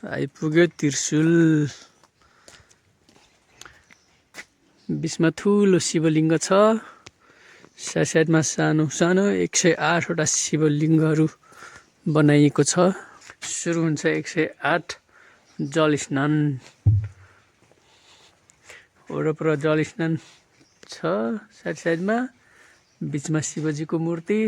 आइपुग्यो त्रिशूल। बिचमा ठुलो शिवलिङ्ग छ। साइडमा सानो सानो 108 वटा शिवलिङ्गहरू बनाइएको छ। सुरु हुन्छ 108 जल स्नान। वरपर जल स्नान छ साइडमा। बिचमा शिवजीको मूर्ति।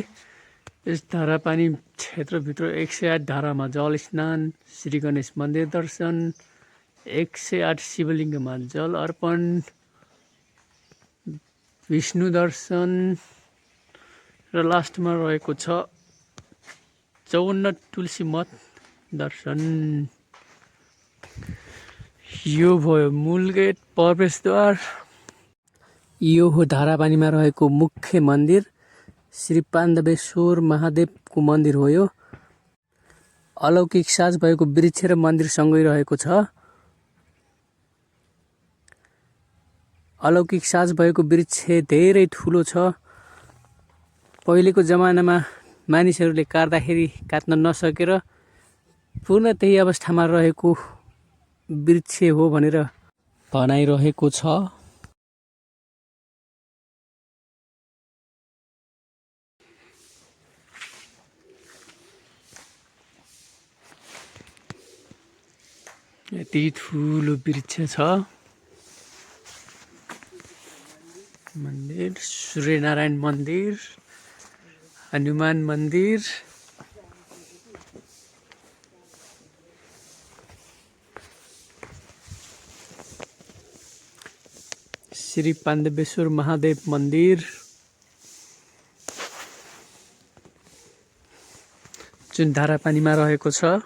यस धारापानी क्षेत्रभित्र 108 धारामा जल स्नान, श्री गणेश मन्दिर दर्शन, 108 शिवलिङ्गमा जल अर्पण, विष्णु दर्शन र लास्टमा रहेको छ 54 तुलसी मठ दर्शन। यो भयो मूल गेट प्रवेशद्वार। यो हो धारापानीमा रहेको मुख्य मन्दिर, श्री पाण्डवेश्वर महादेवको मन्दिर हो। यो अलौकिक साज भएको वृक्ष र मन्दिरसँगै रहेको छ। अलौकिक साज भएको वृक्ष धेरै ठुलो छ। पहिलेको जमानामा मानिसहरूले काट्दाखेरि काट्न नसकेर पूर्ण त्यही अवस्थामा रहेको वृक्ष हो भनेर भनाइरहेको छ। यति ठुलो वृक्ष छ। मन्दिर सूर्यनारायण मन्दिर, हनुमान मन्दिर, श्री पाण्डवेश्वर महादेव मन्दिर जुन धारापानीमा रहेको छ।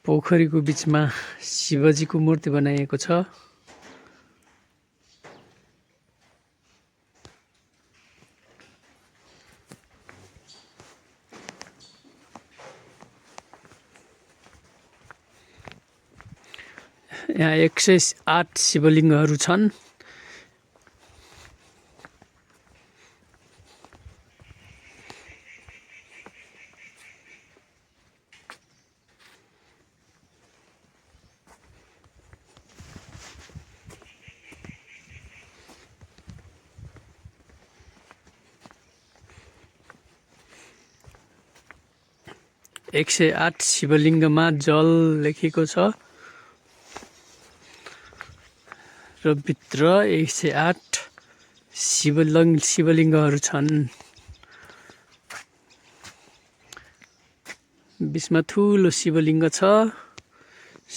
पोखरीको बीचमा शिवजीको मूर्ति बनाइएको छ। यहाँ 108 शिवलिङ्गहरू छन्। एक सय 8 शिवलिङ्गमा जल लेखेको छ र भित्र 108 शिवलिङ्गहरू छन्। बिचमा ठुलो शिवलिङ्ग छ।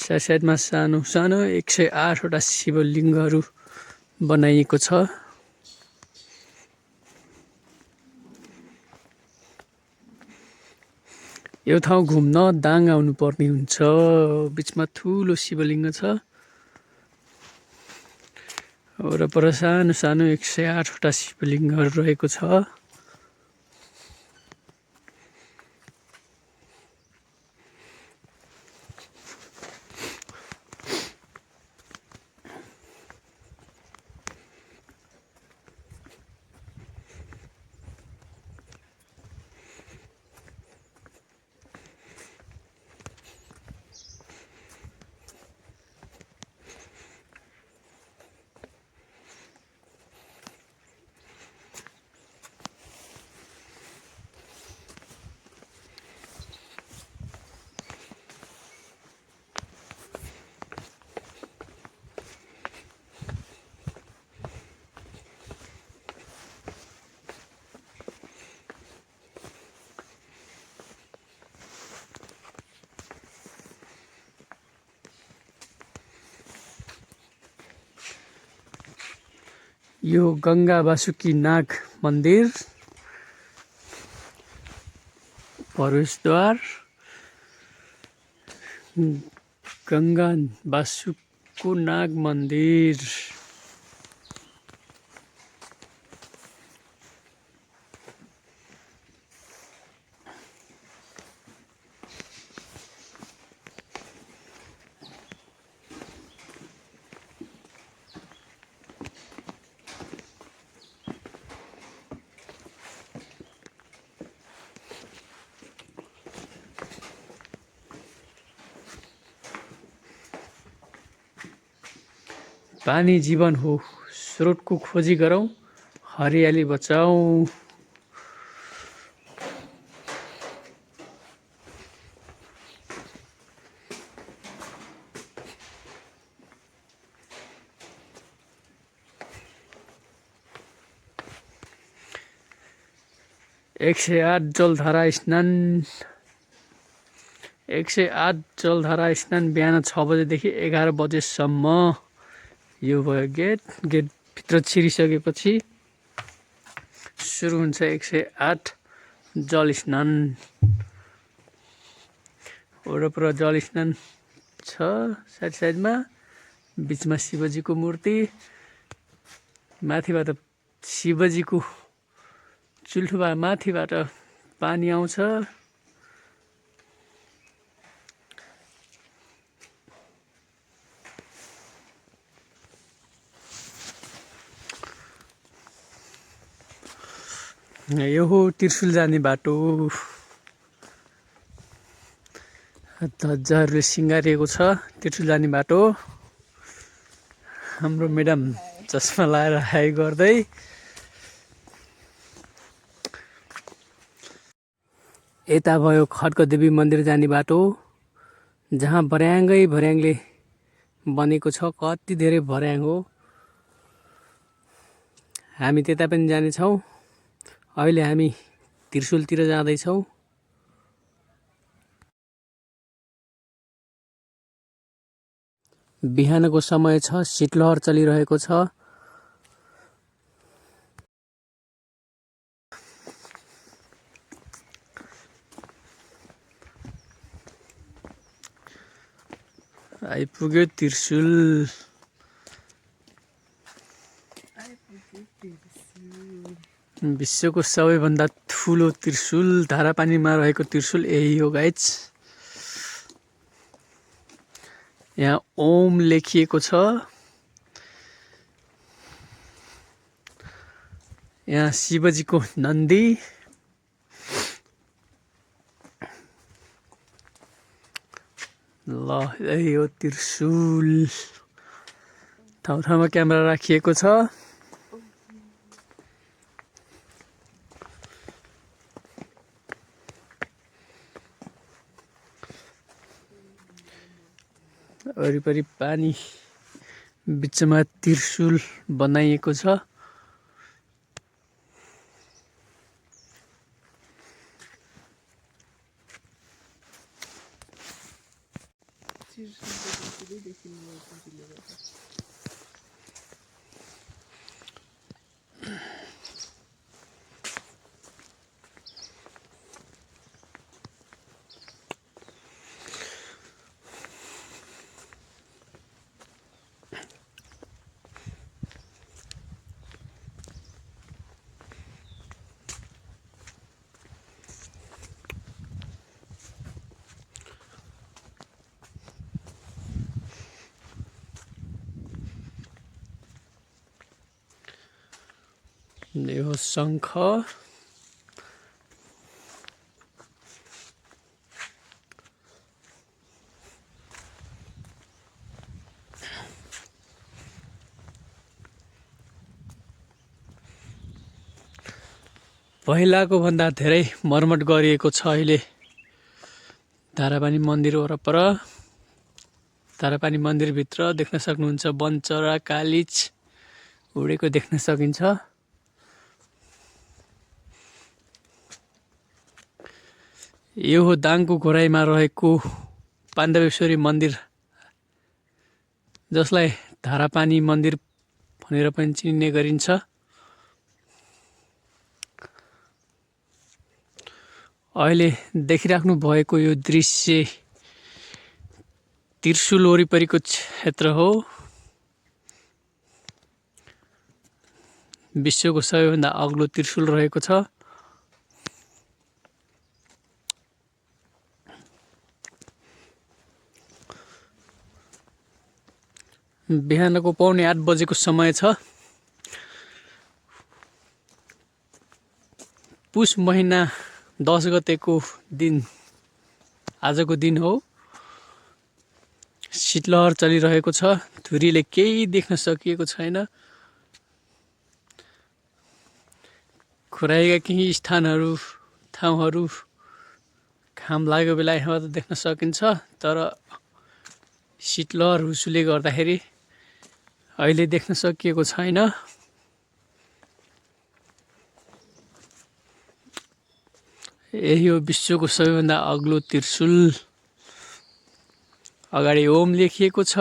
साइडमा सानो सानो 108 वटा शिवलिङ्गहरू बनाइएको छ। यो ठाउँ घुम्न दाङ आउनु पर्ने हुन्छ। बिचमा ठुलो शिवलिङ्ग छ। वरपर सानो सानो 108 वटा शिवलिङ्गहरू रहेको छ। यो गंगा वासुकी नाग मन्दिर प्रवेशद्वार। गंगा वासुकीनाग मन्दिर। पानी जीवन हो, स्रोतको खोजी गरौँ, हरियाली बचाऊ। एक सय 8 जलधारा स्नान 108 जलधारा स्नान बिहान 6 बजेदेखि 11 बजेसम्म। यो भयो गेट। गेटभित्र छिरिसकेपछि सुरु हुन्छ 108 जल स्नान। वरपर जल स्नान छ साइडमा, बिचमा शिवजीको मूर्ति, माथिबाट शिवजीको चुल्ठोबाट माथिबाट पानी आउँछ। यो हो त्रिशुल जाने बाटो। ध्वजाहरूले सिँगारिएको छ त्रिशुल जाने बाटो। हाम्रो म्याडम चस्मा लाएर हाई गर्दै। यता भयो खड्गदेवी मन्दिर जाने बाटो, जहाँ भर्याङले बनेको छ। कति धेरै भर्याङ हो। हामी त्यता पनि जानेछौँ। अहिले हामी त्रिशुलतिर जाँदैछौँ। बिहानको समय छ, शीतलहर चलिरहेको छ। आइपुग्यो त्रिशुल। विश्वको सबैभन्दा ठुलो त्रिशुल, धारापानीमा रहेको त्रिशुल यही हो गाइज। यहाँ ओम लेखिएको छ। यहाँ शिवजीको नन्दी, ल यही हो त्रिशुल। ठाउँ ठाउँमा क्यामेरा राखिएको छ। वरिपरि पानी, बिचमा त्रिशुल बनाइएको छ। यो शङ्ख, पहिलाको भन्दा धेरै मर्मत गरिएको छ अहिले धारापानी मन्दिर वरपर। धारापानी मन्दिरभित्र देख्न सक्नुहुन्छ वनचरा कालिज उडेको देख्न सकिन्छ। यो हो दाङको घोराइमा रहेको पाण्डवेश्वरी मन्दिर, जसलाई धारापानी मन्दिर भनेर पनि चिनिने गरिन्छ। अहिले देखिराख्नु भएको यो दृश्य त्रिशुल वरिपरिको क्षेत्र हो। विश्वको सबैभन्दा अग्लो त्रिशुल रहेको छ। बिहानको 7:45 बजेको समय छ। पुष महिना 10 गतेको दिन आजको दिन हो। शीतलहर चलिरहेको छ। धुरीले केही देख्न सकिएको छैन। खुराइका केही ठाउँहरू घाम लागेको बेला यहाँबाट देख्न सकिन्छ, तर शीतलहर हुसुले गर्दाखेरि अहिले देख्न सकिएको छैन। यही हो विश्वको सबैभन्दा अग्लो त्रिशुल। अगाडि ओम लेखिएको छ।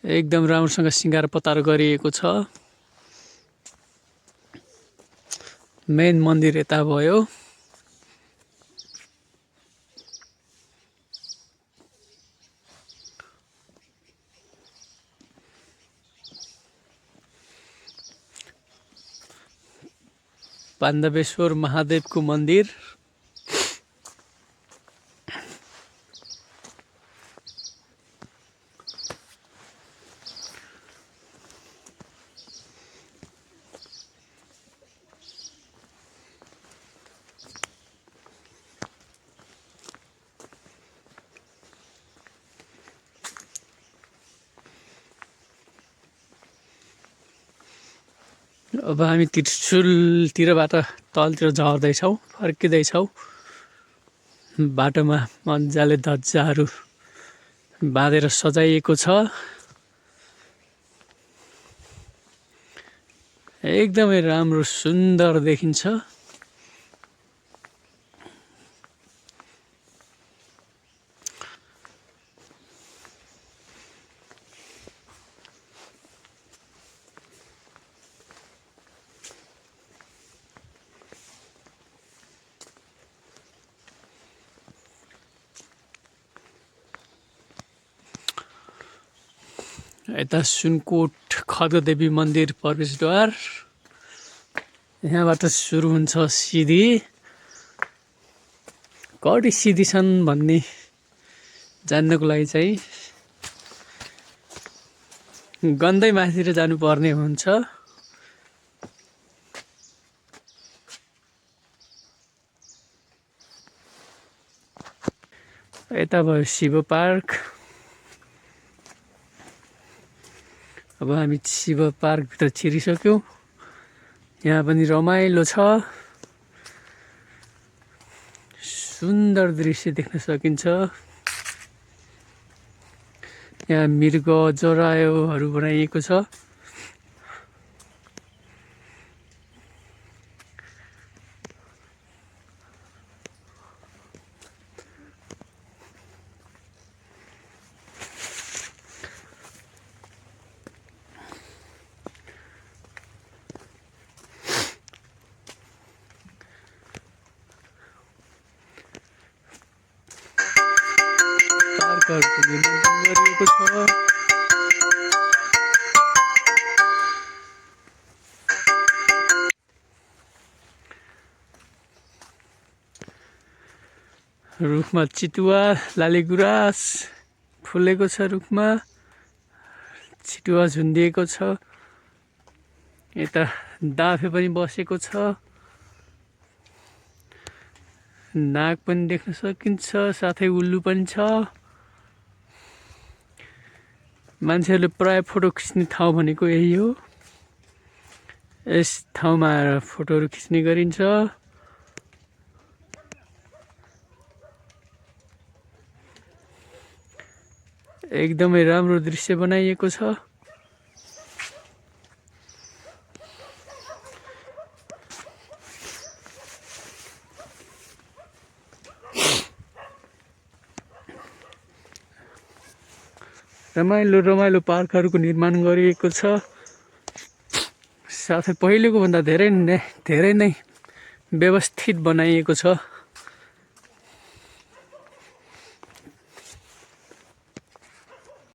एकदम राम्रोसँग सिँगार पतार गरिएको छ। मेन मन्दिर यता भयो। पाण्डवेश्वर महादेवको मन्दिर। अब हामी त्रिशुलतिरबाट तलतिर झर्दैछौँ, फर्किँदैछौँ। बाटोमा मजाले ध्वजाहरू बाँधेर सजाइएको छ। एकदमै राम्रो सुन्दर देखिन्छ। यता सुनकोट खड्गदेवी मन्दिर प्रवेशद्वार। यहाँबाट सुरु हुन्छ सिधी। कति सिधी छन् भन्ने जान्नको लागि चाहिँ गन्दै माथितिर जानुपर्ने हुन्छ। यता भयो शिव पार्क। अब हामी शिव पार्कभित्र छिरिसक्यौँ। यहाँ पनि रमाइलो छ। सुन्दर दृश्य देख्न सकिन्छ। यहाँ मृग जरायोहरू बनाइएको छ। पार्कहरूको निर्माण गरिएको छ। रुखमा चितुवा लालीगुराँस फुलेको छ। रुखमा चितुवा झुन्डिएको छ। यता डाँफे पनि बसेको छ। नाग पनि देख्न सकिन्छ, साथै उल्लु पनि छ। मान्छेहरूले प्राय फोटो खिच्ने ठाउँ भनेको यही हो। यस ठाउँमा आएर फोटोहरू खिच्ने गरिन्छ। एकदमै राम्रो दृश्य बनाइएको छ। रमाइलो रमाइलो पार्कहरूको निर्माण गरिएको छ। साथै पहिलेको भन्दा धेरै नै व्यवस्थित बनाइएको छ।